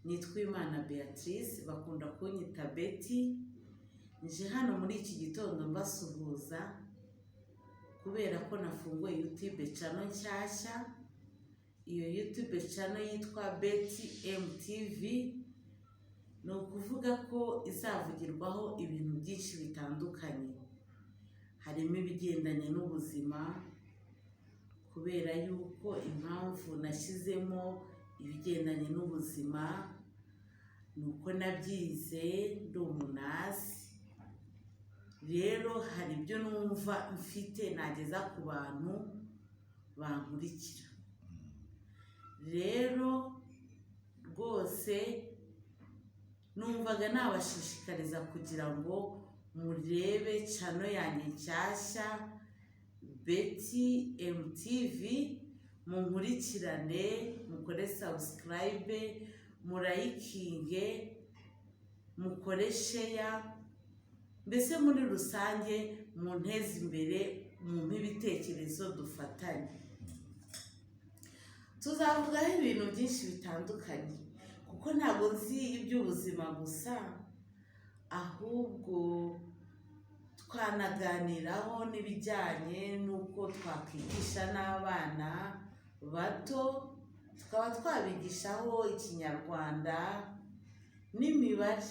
Nitwa Imana Beatrice, bakunda kunyita Betty. Nje hano muri iki gitondo mbasuhuza kubera ko nafunguye YouTube channel nshyashya. Iyo YouTube channel yitwa Betty MTV, ni ukuvuga ko izavugirwaho ibintu byinshi bitandukanye, harimo ibigendanye n'ubuzima. Kubera yuko impamvu nashyizemo ibigendanye n'ubuzima ni uko nabyize, ndi umunurse. Rero hari ibyo numva mfite nageza ku bantu bankurikira. Rero rwose numvaga nabashishikariza kugira ngo murebe channel yanjye nshyashya, Betty MTV, munkurikirane, mukore subscribe, murayikinge, mukore share, mbese muri rusange munteze imbere, mumpe ibitekerezo, dufatanye. Tuzavugaho ibintu byinshi bitandukanye, kuko ntabwo nzi iby'ubuzima gusa, ahubwo twanaganiraho n'ibijyanye n'uko twakwigisha n'abana bato, tukaba twabigishaho Ikinyarwanda n'imibare.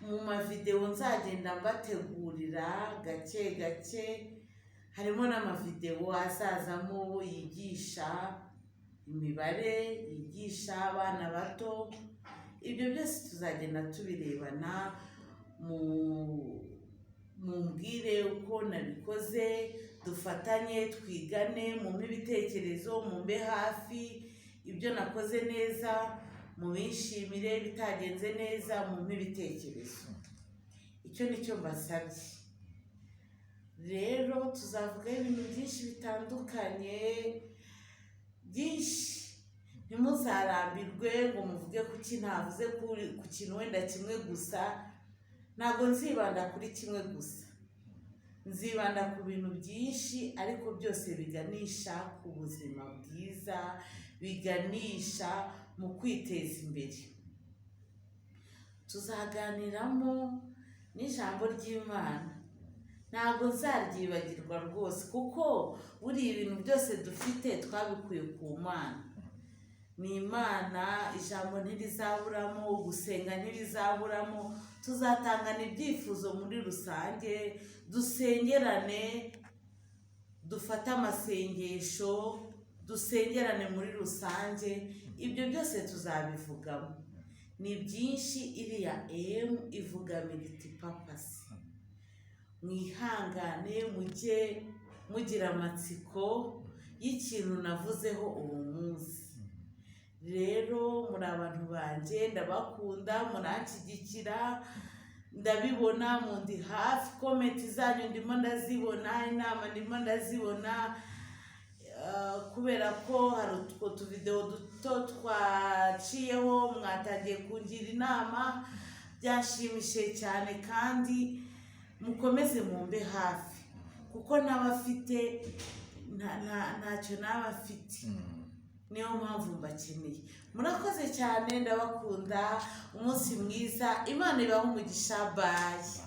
Mu mavidewo nzagenda mbategurira gake gake, harimo n'amavidewo azazamo yigisha imibare, yigisha abana bato. Ibyo byose tuzagenda tubirebana. Mu mumbwire uko nabikoze, dufatanye, twigane, mumpe ibitekerezo, mumbe hafi. Ibyo nakoze neza mubishimire, bitagenze neza mumpe ibitekerezo. Icyo ni cyo mbasabye. Rero tuzavugaho ibintu byinshi bitandukanye, byinshi. Ntimuzarambirwe ngo muvuge kuki ntavuze ku kintu wenda kimwe gusa. Ntabwo nzibanda kuri kimwe gusa, nzibanda ku bintu byinshi, ariko byose biganisha ku buzima bwiza, biganisha mu kwiteza imbere. Tuzaganiramo n'ijambo ry'Imana, ntabwo nzaryibagirwa rwose, kuko buriya ibintu byose dufite twabikuye ku Mana. Ni Imana, ijambo ntirizaburamo, gusenga ntirizaburamo. Tuzatangana ibyifuzo muri rusange, dusengerane, dufate amasengesho, dusengerane muri rusange. Ibyo byose tuzabivugamo, ni byinshi. Iriya M ivuga multipurpose. Mwihangane, mujye mugira amatsiko y'ikintu navuzeho uwo munsi. Rero muri abantu banjye, ndabakunda, muranshyigikira, ndabibona, mundi hafi. Comment zanyu ndimo ndazibona, inama ndimo ndazibona. Kubera ko hari utwo tuvidewo duto twaciyeho, mwatangiye kungira inama, byashimishije cyane. Kandi mukomeze mumbe hafi, kuko n'abafite ntacyo naba afite, niyo mpamvu mbakeneye. Murakoze cyane, ndabakunda. Umunsi mwiza, Imana ibahe umugisha. Bye.